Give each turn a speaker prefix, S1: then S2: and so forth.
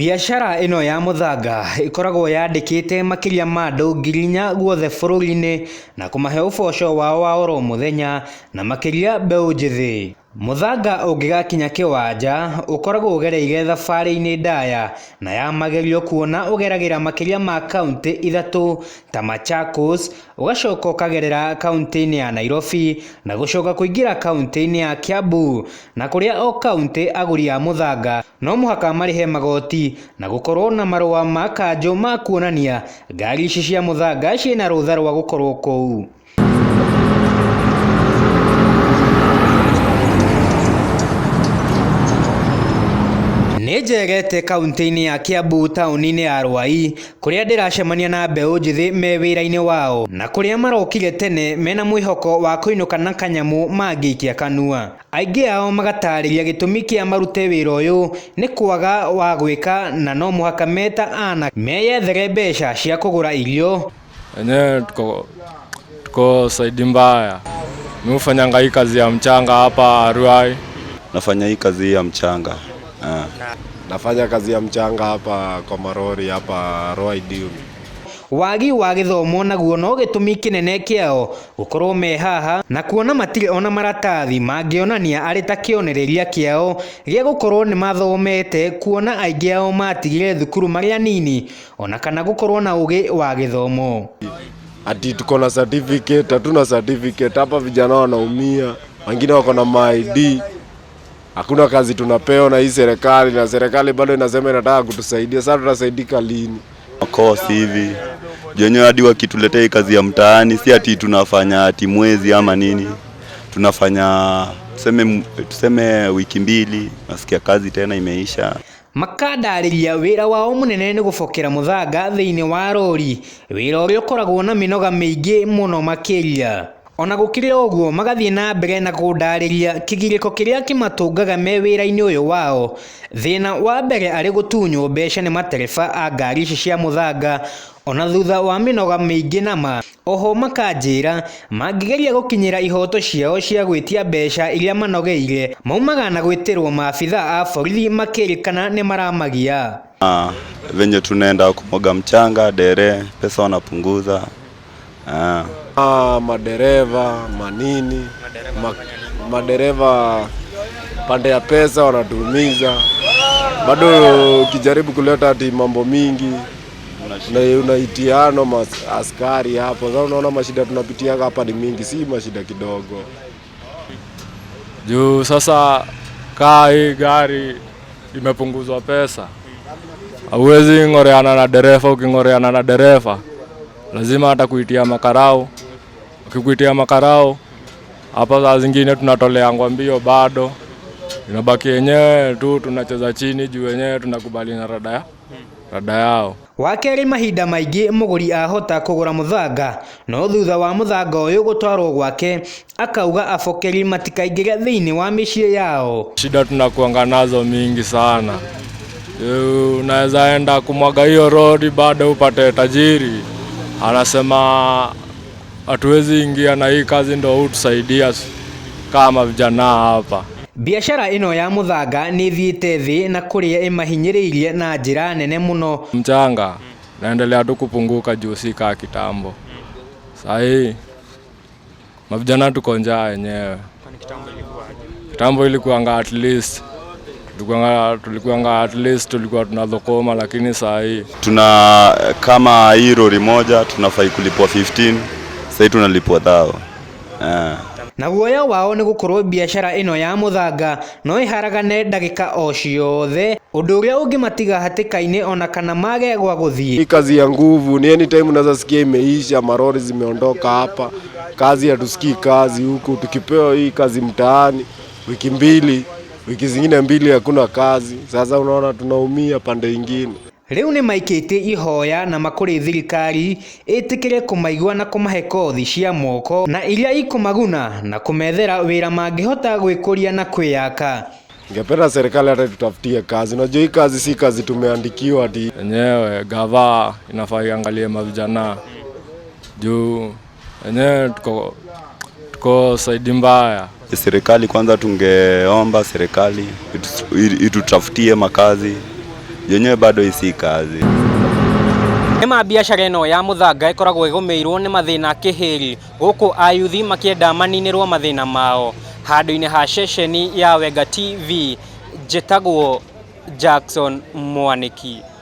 S1: Biacara ĩno ya mũthanga ĩkoragwo yandĩkĩte makĩria ma andũ 4,000 guothe bũrũri-inĩ na kũmahe ũboco wao wa oro mũthenya na makĩria mbeũ njĩthĩ. Mũthanga ũngĩgakinya kĩwanja ũkoragwo ũgereire thabarĩ-inĩ ndaya na ya magerio kuona ũgeragĩra makĩria ma kaunti ithatũ ta Machakos, ũgacoka ũkagerera kaunti-inĩ ya Nairobi na gũcoka kũingĩra kaunti-inĩ ya Kiambu, na kũrĩa o kaunti agũri a mũthanga no mũhaka marĩhe magoti na gũkorwo na marũa ma kanjũ ma kuonania ngari ici cia mũthanga ciĩna rũtha rwa gũkorwo kũu. Nĩ njerete kaunti-inĩ ya Kiambu taũni-inĩ ya Ruai kũrĩa ndĩracemania na mbeũ njĩthĩ me wĩra-inĩ wao na kũrĩa marokire tene mena mwĩhoko wa kũinũka na kanyamũ mangĩikia kanua. Aingĩ ao magatarĩria gĩtũmi kĩa marute wĩra ũyũ nĩ kwaga wa gwĩka na no mũhaka meta ana meyethere mbeca cia kũgũra irio.
S2: Wenyewe tuko saidi mbaya. Mimi hufanyanga hii kazi ya mchanga hapa Ruai.
S3: Nafanya hii kazi ya mchanga.
S4: Nafanya kazi ya mchanga hapa kwa marori hapa Ruai Dune.
S1: Wagi wa gĩthomo naguo no gĩtũmi kĩnene kĩao gũkorwo me haha na kuona matirĩ ona maratathi mangĩonania arĩ ta kĩonereria kĩao gĩa gũkorwo nĩ mathomete, kuona aingĩ ao matigire thukuru marĩ anini ona kana gũkorwo na ũgĩ wa gĩthomo.
S4: Ati tuko na certificate, hatuna certificate hapa, vijana wanaumia, wengine wako na ma ID. Hakuna kazi tunapewa na hii serikali, na serikali bado inasema inataka kutusaidia. Sasa tutasaidika lini?
S3: Makosi hivi jenyewe hadi wakituletea hii kazi ya mtaani, si ati tunafanya ati mwezi ama nini, tunafanya tuseme wiki mbili, nasikia kazi tena imeisha.
S1: Makandarĩria wĩra wao mũnene nĩ gũbokera mũthanga thĩinĩ wa rori, wĩra ũrĩa ũkoragwo na mĩnoga mĩingĩ mũno makĩria. Ona gũkĩrĩ ũguo magathiĩ na mbere na kũndarĩria kĩgirĩko kĩrĩa kĩmatũngaga me wĩra-inĩ ũyũ wao. Thĩna wa mbere arĩ gũtunywo mbeca nĩ matereba a ngari ici cia mũthanga ona thutha wa mĩnoga mĩingĩ nama. Oho makanjĩra mangĩgeria gũkinyĩra ihoto ciao cia gwĩtia mbeca iria manogeire maumaga na gwĩtĩrwo maabitha a borithi makĩrĩkana nĩ maramagia.
S3: Venye tunaenda kumwaga mchanga dere, pesa wanapunguza.
S4: Madereva manini, madereva pande ya pesa wanatuumiza. Bado ukijaribu kuleta ati mambo mingi unaitiano askari hapo. Sasa unaona mashida tunapitia hapa ni mingi, si mashida kidogo.
S2: Juu sasa kaa hii gari imepunguzwa pesa, hauwezi ngoreana na dereva. Ukingoreana na dereva lazima atakuitia makarao. Ukikuitia makarao hapa saa zingine tunatoleangwa mbio, bado inabaki yenyewe tu tunacheza chini juu yenyewe tunakubali na rada yao.
S1: Wa kerĩ mahinda maingĩ mũgũri ahota kũgũra mũthanga no thutha wa mũthanga ũyũ gũtwarwo gwake akauga abokeri matikaingĩre thĩinĩ wa mĩciĩ yao.
S2: Shida tunakuanga nazo mingi sana. Unaweza enda kumwaga hiyo rodi bado upate tajiri anasema hatuwezi ingia na hii kazi, ndo utusaidia kama vijana hapa.
S1: Biacara ĩno ya mũthanga nĩ ĩthiĩte thĩ na kũrĩa ĩmahinyĩrĩirie na njĩra nene mũno.
S2: Mchanga naendelea tu kupunguka juu si kaa kitambo. Sahii mavijana tuko njaa yenyewe. Kitambo ilikuwanga at least tulikuwanga at least tulikuwa tunadhokoma, lakini saa hii
S3: tuna kama hii lori moja tunafai kulipwa 15, sasa tunalipwa 1000.
S1: Na guoya wao nĩ gũkorwo biacara ĩno ya mũthanga no ĩharagane ndagĩka o ciothe, ũndũ ũrĩa ũngĩmatiga hatĩka-inĩ ona kana mage gwa gũthiĩ.
S4: Hii kazi ya nguvu ni anytime unaweza sikia imeisha, marori zimeondoka hapa, kazi hatusikii kazi huku. Tukipewa hii kazi mtaani wiki mbili, wiki zingine mbili hakuna kazi. Sasa unaona tunaumia pande ingine.
S1: Rĩu nĩ maikĩtie ihoya na makũrĩ thirikari ĩtĩkĩre kũmaigua na kũmahe kothi cia moko na iria ikũmaguna na kũmethera wĩra mangĩhota gwĩkũria na kwĩyaka.
S4: Ningependa serikali hata tutafutie kazi. Unajua hii kazi si kazi tumeandikiwa ati.
S2: Yenyewe gava inafaa iangalie mavijana juu yenyewe tuko saidi mbaya.
S3: Serikali kwanza, tungeomba serikali itutafutie makazi. Yenyewe bado hii si kazi.
S1: Nĩma biacara ĩno ya mũthanga ĩkoragwo ĩgũmĩirwo nĩ mathĩna kĩhĩri, gũkũ ayuthi makĩenda maninĩrwo mathĩna mao. Handũ-inĩ ha ceceni ya Wenga TV, njĩtagwo Jackson Mwanĩki.